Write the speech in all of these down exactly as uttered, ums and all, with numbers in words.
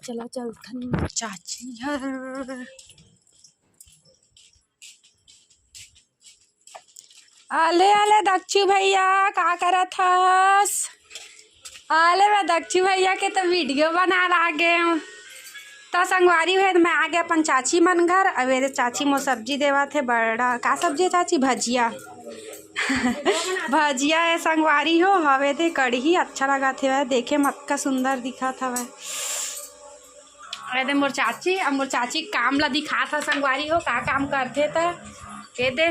चला चलथन चाची हर। अले अले दक्षू भैया, का करत हस? अले मैं दक्षू भैया के तो वीडियो बना लागे हूँ। तो संगवारी हुए, मैं आगे अपन चाची मन घर। अब ये चाची मोर सब्जी देवत हे, बड़ा का सब्जी है चाची? भजिया। भजिया है संगवारी हो। हवे दे कढ़ी अच्छा लगा थे, देखे मत का सुंदर दिखत हवे। ए दे मोर चाची, अब मोर चाची काम ला दिखात ह संगवारी हो, का काम करथे त। ए दे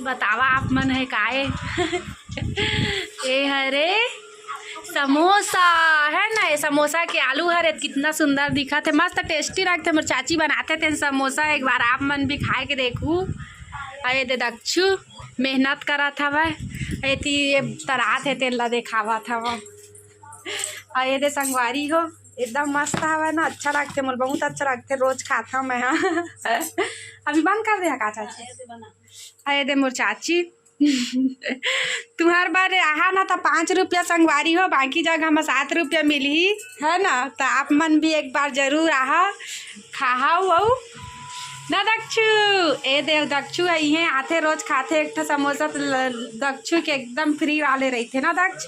बतावा आप मन है काए। ए हरे समोसा है ना, ये समोसा के आलू हरे कितना सुंदर दिखत है, मस्त टेस्टी लगथे। मोर चाची बनाथे तेन समोसा, एक बार आप मन भी खाए के देखू। अउ ये दे दक्षू मेहनत करत हवय, एती ये तरात है तेन ला देखावत हवय। अउ ये दे संगवारी हो, एकदम मस्त हवय ना, अच्छा लगथे, मोला बहुत अच्छा लगथे, रोज खाथव मैं ह। अभी बंद कर दे ह का चाची? अउ ये दे मोर चाची। तुहार बर आहा ना त पाँच रुपया संगवारी हो, बाकी जगह म सात रुपया मिलही, है ना? त आप मन भी एक बार जरूर आहा, खाहा अउ ना दक्षू। ए देव दक्षू है, इहे आथे रोज खाथे एक ठो समोसा, त ल-, दक्षू के एकदम फ्री वाले रहिथे ना दक्ष।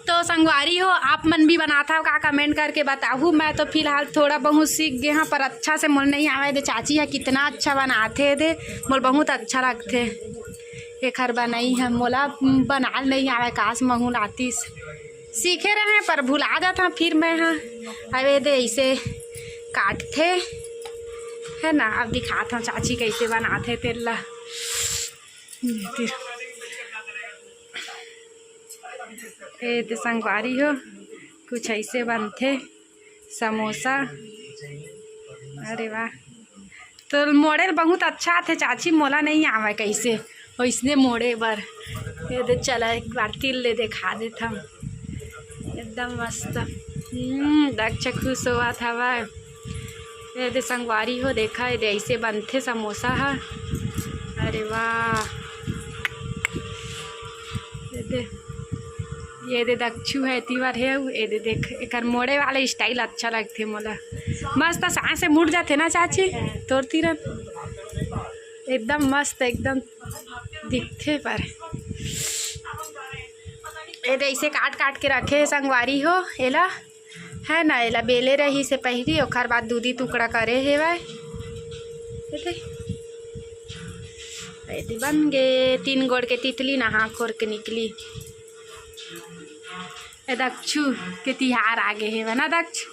तो संगवारी हो, आप मन भी बनात हव का, कमेंट करके बताहू। मैं तो फिलहाल थोड़ा बहुत सीख गे हाँ, पर अच्छा से मोल नहीं आवे दे। चाची ह कितना अच्छा बनाथे दे, मोल बहुत अच्छा लगथे। एखर बनई ह मोला बनाल नहीं आवे, काश महू लातीस। सीखे रहे पर भुला जात हव फिर मैं ह। अबे दे इसे काटथे, है ना। अब दिखात हव चाची कैसे बनाथे तेल ला। ए दे संगवारी हो, कुछ ऐसे बनथे समोसा। अरे वाह, तो मोड़े ल बहुत अच्छा आथे चाची, मोला नहीं आवे कैसे वैसने मोड़े बर। ए दे चला एक बार तिल ले देखा देत हव, एकदम मस्त। हम्म, दक्ष खुश होवत हवय। ए दे संगवारी हो, देखा ए दे ऐसे बनथे समोसा ह। अरे वाह, ए दे, ए दे दक्षू है, तिवर है, ए दे देख, एकर मोड़े वाले स्टाइल अच्छा लगथे मोला। मस्त सांस से मुड़ जाथे ना चाची, तोर तीरन एकदम मस्त, एकदम दिखथे पर। ए दे ऐसे काट काट के रखे हे संगवारी हो, एला है ना, एला बेले रहिस हे पहिली, ओखर बाद दू दी टुकड़ा करे हेवय। ए दे, ए दे बन गे, तीन गोड़ के तितली नहा खोर के निकली। ए दक्षू के तिहार आगे हेवय ना दक्ष।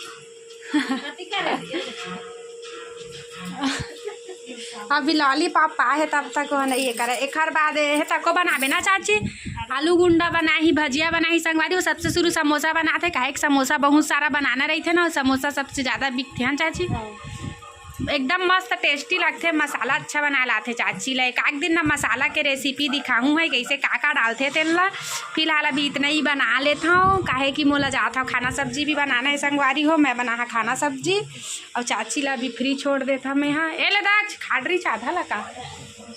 अभी लॉलीपॉप पाए हे तब तक वो नहीं करे। एखर बाद ए हे तको बनाबे ना चाची, आलू गुंडा बनाही, भजिया बनाही संगवारी। वो सबसे शुरू समोसा बनाथे, काहे कि समोसा बहुत सारा बनाना रहिथे ना, समोसा सबसे ज्यादा बिकथे, हाँ चाची। एकदम मस्त टेस्टी लगथे, मसाला अच्छा बनाए लाथे चाची ला। एक आध दिन ना मसाला के रेसिपी दिखाहूँ है, कैसे का का डालथे तेन ला। फिलहाल अभी इतना ही बना लेत हव, काहे कि मोला जात हव खाना सब्जी भी बनाना है संगवारी हो। मैं बनाहा खाना सब्जी अउ चाची ला भी फ्री छोड़ देत हव मैं हा। ए ले दक्ष, खाडरी च आधा ला का?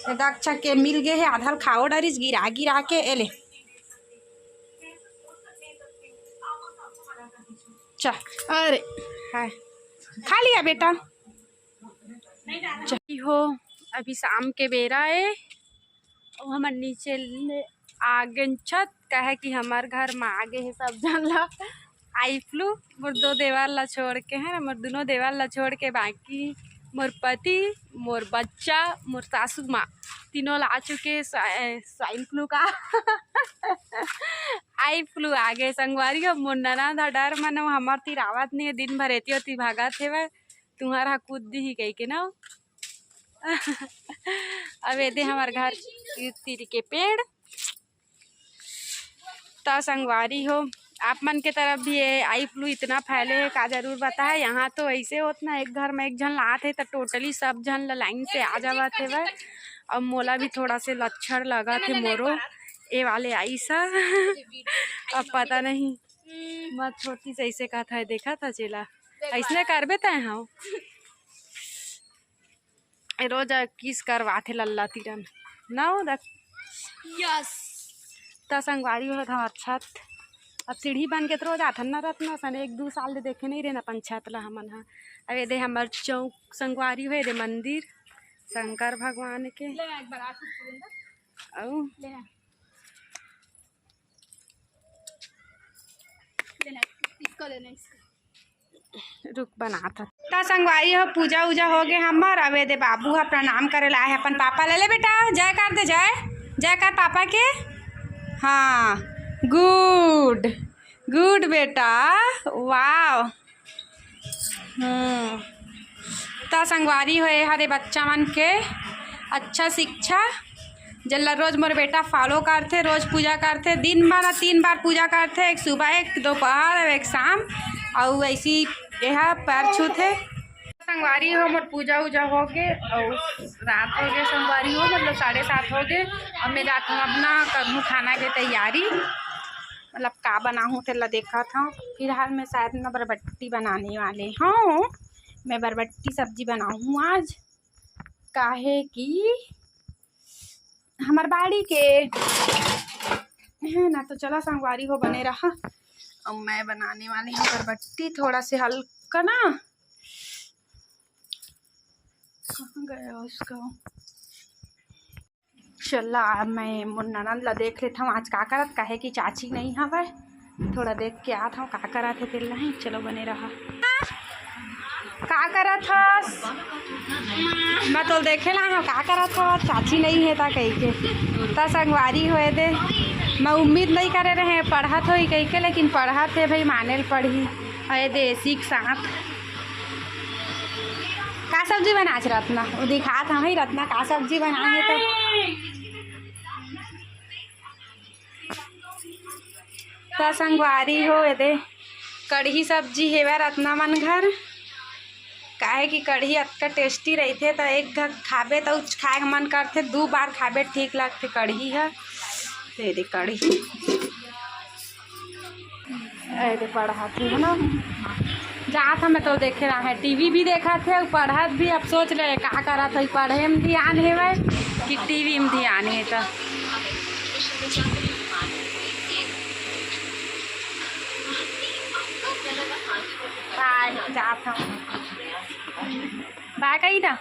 ए दक्ष के मिल गे हे, आधा ल खाओ डरिस, गिरा गिरा के। ए ले। चा, अरे, हाय। खा लिया बेटा। चाची हो, अभी शाम के बेरा ए, अउ हमन नीचे ले आ गेन छत, काहे कि हमर घर म आ गे हे सब झन ला आई फ्लू। मोर दो देवर ला छोड़ के, है ना, मोर दुनो देवर ला छोड़ के, बाकी मोर पति, मोर बच्चा, मोर सासू माँ, तीनों ला आ चुके स्वा-, स्वाइन फ्लू का। आई फ्लू आ गे संगवारी हो। मोर ननद ह डर मन हमर तीर आवत नहीं हे, दिन भर एती ओती भागत हेवय, तुहर ह कूद दिही कहिके ना। अब एदे हमर घर तीर के पेड़। त संगवारी हो, आप मन के तरफ भी ये आई फ्लू इतना फैले हे का, जरूर बताए। यहाँ तो ऐसे होत ना, एक घर में एक झन लात हे त टोटली सब झन ला लाइन से आ जावत हेवय। अब मोला भी थोड़ा से लक्षण लगत हे मोरो ए वाले आइस ह। अब पता नहीं, मैं छोटी से ऐसे कहत हे, देखत हे जेला ऐसने करबे तय हव। रोज किस करवाथे लल्ला तीरन। ना हो देख। यस। त संगवारी हो, हमर छत अब सीढ़ी बन के तो रोज आथन ना रत्ना सन, एक दू साल ले देखे नहीं रहे ना पंचायत ला हमन हा। अब ये दे हमर चौक संगवारी हो, ये दे मंदिर शंकर भगवान के। ले ना, एक बार आशीष करूंगा। अउ ले ना। ले ना, इसको ले ना, इसको। रुक, बनात हन। त संगवारी हो, पूजा उजा हो गे हमर। अब ये दे बाबू ह प्रणाम करे ला आए हे अपन पापा ला। ले बेटा, जय कर दे, जय, जय कर पापा के। हाँ, गुड, गुड बेटा, वाव। हम्म, त संगवारी हो, ये हरे बच्चा मन के अच्छा शिक्षा। जेला रोज मोर बेटा फॉलो करथे, रोज पूजा करथे, दिन भर तीन बार पूजा करथे, एक सुबह, एक दोपहर अउ एक शाम। अउ ऐसी एहा पैर छूथे। संगवारी हो, मोर पूजा उजा हो गे अउ रात हो गे संगवारी हो, मतलब साढ़े सात हो गे। अब मैं जात हूँ अपना करहूँ खाना के तैयारी, मतलब का बनाहूँ तेला देखत हूँ। फिलहाल मैं शायद ना बरबट्टी बनाने वाले हूँ, मैं बरबट्टी सब्जी बनाहूँ आज, काहे कि हमर बाड़ी के है ना। तो चला संगवारी हो, बने रहा। अब मैं बनाने वाली हूँ बरबट्टी, थोड़ा से हल्का ना, कहाँ गया उसका? चला, अब मैं मोर ननद ला देख लेत हूँ आज का करत, काहे कि चाची नहीं हवय। थोड़ा देख के आत हूँ का करत हे तेला ही। चलो बने रहा। का करत हस? मैं तो देखे ला हूँ का करत हस, चाची नहीं हे ता कही के। त संगवारी हो ये दे, मैं उम्मीद नहीं करे रहे पढ़त होई कही के, लेकिन पढ़त हे भाई, माने ल पढ़ही। अउ ये दे सीख साथ का सब्जी बनाच रत्ना? वो दिखात हवं रत्ना का सब्जी बनाए हे। तो त संगवारी हो, ये दे कढ़ी सब्जी हेवय रत्ना मन घर, काहे कि कढ़ी अतका टेस्टी रहिथे, त एक घर खाबे त उच खाए के मन करथे, दू बार खाबे ठीक लगथे कढ़ी ह। त ये दे कढ़ी, ये दे पढ़त हे ना, जात हवं मैं तो देखे रहा है, टीवी भी देखत हे अउ पढ़त भी। अब सोच ले का करत होही, पढ़े में ध्यान हेवय कि टीवी में ध्यान हे। त बाय, जात हवं। बाय कही ना।